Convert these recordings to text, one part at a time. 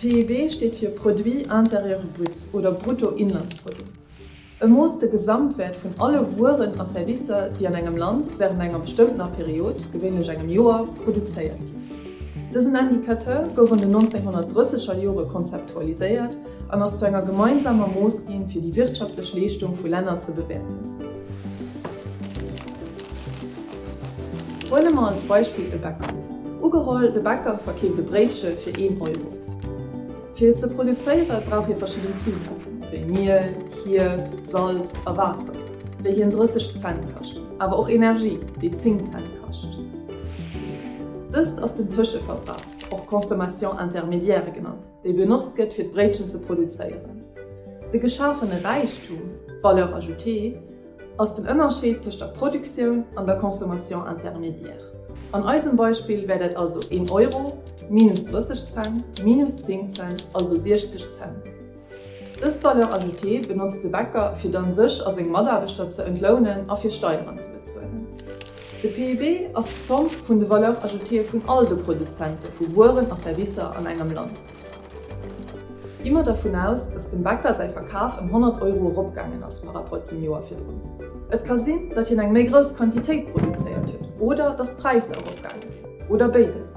PIB steet fir Produit intérieur brut oder Bruttoinlandsprodukt. E moosst de Gesamtwäert vun alle Wueren a Servicer, déi an engem Land wärend enger bestëmmtener Period, gewéinlech engem Joer, produzéiert ginn. Dësen Indicateur gouf an den 1930 er Jore konzeptualiséiert an ass zu enger gemeinsamer Mooss ginn, fir déi wirtschaftlech Leeschtung vu Länner ze bewäerten. Huele mer als Beispill e Bäcker. Ugeholl, de Bäcker verkeeft e Bréitche fir een Euro. Fir et ze produzéiere brauch hie verschidden Zutaten, wéi Miel, Hief, Salz a Waasser, déi hien 30 Cent kaschten, awer och Energie, déi 10 Cent kascht. Dëst ass den Tëscheverbrauch, och Consommation intermédiaire genannt, déi benotzt gëtt fir d'Bréitchen ze produzéieren. De geschafene Räichtum, Valeur ajoutée, ass den Ënnerscheed tëscht der Produktioun an der Consommation intermédiaire. An eisem Beispill wär dat also een Euro minus 30 Cent minus 10 Cent, also 60 Cent. Dës Valeur ajoutée benotzt de Bäcker fir dann sech a seng Mataarbechter ze entlounen a fir Steieren ze bezuelen. De PIB ass d'Zomm vun de Valeurs ajoutées vun all de Produzente vu Wueren a Servicer an engem Land. Gi mer dervun aus, datt dem Bäcker säi Verkaf ëm 100 Euro eropgaangen ass par rapport zum Joer virdrun. Et ka sinn, datt hien eng méi grouss Quantitéit produzéiert huet oder datt d'Präisser eropgaange sinn, oder béides.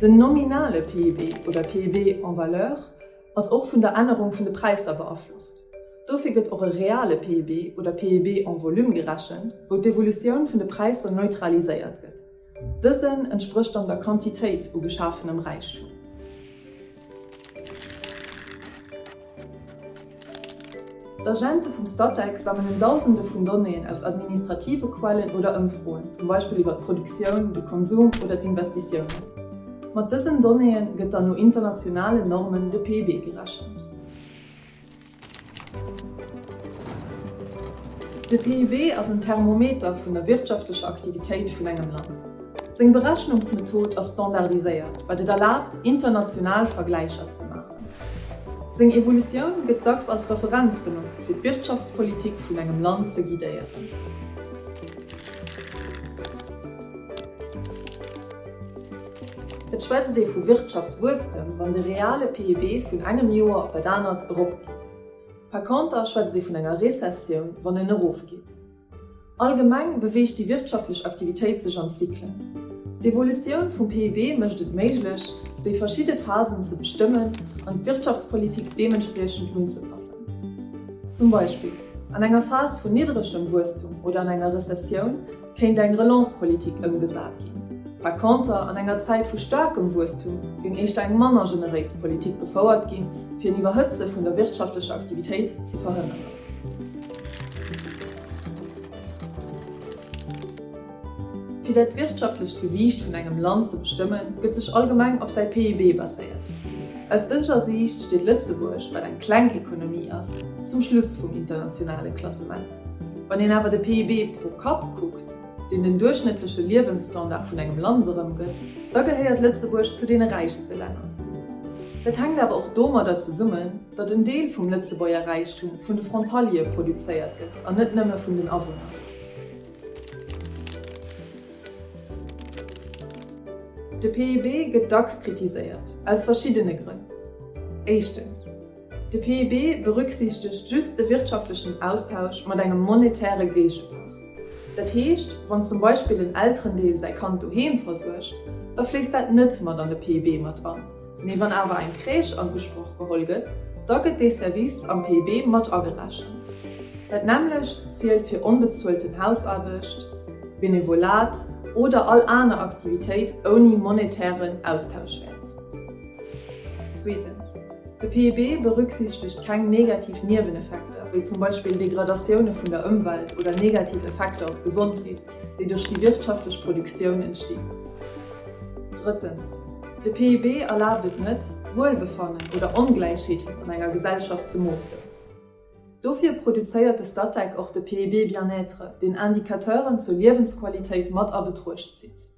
Den nominale PIB oder PIB en valeur ass och vun der Ännerung vun de Präisser beaflosst. Dofir gëtt och e reale PIB oder PIB en volume gerechent, wou d'Evolutioun vun de Präisser neutraliséiert gëtt. Dësen entsprécht dann der Quantitéit u geschafenem Räichtum. D'Agente vum Statec sammelen Dausende vun Donnéeën aus administrative Quellen oder Ëmfroen, zum Beispill iwwer d'Produktioun, de Konsum oder d'Investitiounen. Mat dësen Donnéeë gëtt dann no internationalen Normen de PIB gerechent. De PIB ass en Thermometer vun der wirtschaftlecher Aktivitéit vun engem Land. Seng Berechnungsmethod ass standardiséiert, wat et erlaabt, international Vergläicher ze maachen. Seng Evolutioun gëtt dacks als Referenz benotzt, fir d'Wirtschaftspolitik vun engem Land ze guidéieren. Et schwätzt ee vu Wirtschaftswuesstem, wann de reale PIB vun engem Joer op dat anert eropgeet. Par conter schwätzt ee vun enger Rezessioun, wann en erofgeet. Allgemeng beweegt déi wirtschaftlech Aktivitéit sech an Zyklen. D'Evolutioun vum PIB mécht et méiglech, déi verschidde Phasen ze bestëmmen an d'Wirtschaftspolitik deementspriechend unzepassen. Zum Beispill, an enger Phas vun niddregem Wuesstum oder an enger Rezessioun kéint eng Relance-Politik ëmgesat ginn. Par conter, an enger Zäit vu staarkem Wuesstum géing éischter eng manner generéis Politik gefouert ginn, fir en Iwwerhëtze vun der wirtschaftlecher Aktivitéit ze verhënneren. Fir dat wirtschaftlecht Gewiicht vun engem Land ze bestëmmen, gëtt sech allgemeng op säi PIB baséiert. Aus dëser Siicht steet Lëtzebuerg, wat eng kleng Ekonomie ass, zum Schluss vum internationale Klassement. Wann een awer de PIB pro Kapp kuckt, deen den duerchschnëttleche Liewensstandard vun engem Land erëmgëtt, da gehéiert Lëtzebuerg zu deene räichste Länner. Dat hänkt awer och domadder zesummen, datt en Deel vum Lëtzebuerger Räichtum vun de Frontaliere produzéiert gëtt an net nëmme vun den Awunner. De PIB gëtt dacks kritiséiert, aus verschiddene Grënn. Éischtens. De PIB berücksichtegt just de wirtschaftlechen Austausch mat engem monetäre Géigepart. Dat heescht, wann zum Beispill en Elterendeel säi Kand doheem versuergt, da fléisst dat net mat an de PIB mat an, mee wann awer eng Crèche an Usproch geholl gëtt, da gëtt dee Service am PIB mat agerechent. Dat nämmlecht zielt fir onbezuelten Hausaarbecht, Benevolat oder all aner Aktivitéit ouni monetären Austauschwäert. Zweetens. De PIB berücksichtegt keng negativ Nieweneffekter, wéi zum Beispill Degradatioune vun der Ëmwelt oder negativ Effekter op d'Gesondheet, déi duerch déi wirtschaftlech Produktioun entstinn. Drëttens, de PIB erlaabt et net, d'Wuelbefannen oder Ongläichheeten an enger Gesellschaft ze moossen. Dofir produzéiert de Statec och de PIB Bien-être, deen Indicateuren zur Liewensqualitéit mat a Betruecht zitt.